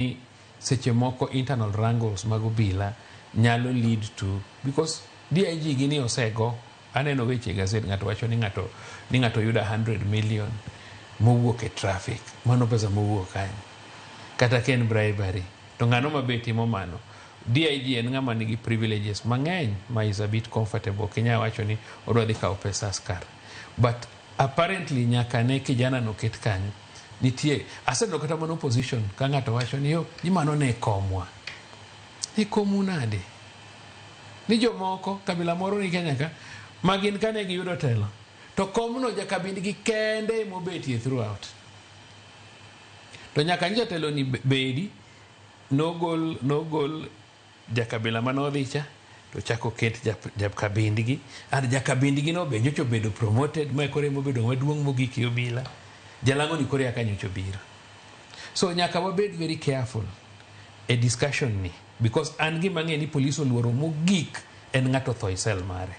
Ni seche moko internal wrangles mag obila nyalo lead to, because DIG gini osego aneno weche e gazet, ng'ato wacho ni ng'ato yudo 100 million mowuok e traffic. Mano pesa mowuok kanyo, kata ka en bribery, to ng'ano ma be timo mano? DIG en ng'ama nigi privileges mang'eny ma is a bit comfortable. Ok inyal wacho ni odwa dhi kawo pesa askar, but apparently nyaka ne kijana no ket kanyo, nitie aseneno kata mana opposition ka ng'ato wacho ni yo ni mano ne komwa ni komu nade, ni jomoko kabila moro ni Kenya ka ma gin kane giyudo telo to komno jakabindgi kende mobetie throughout, to nyaka ni jatelo ni bedi nogol jakabila manodhi cha to chako ket jakabindgi, and jakabindgi no be nyocha obedo promoted ma koro emobedo maduong' mogik e obila. Jalang'o ni koro yaka nyocha obiro. So nyaka wabed very careful e discussion ni, because an gima ng'e ni police oluoro mogik en ng'ato tho e cell mare.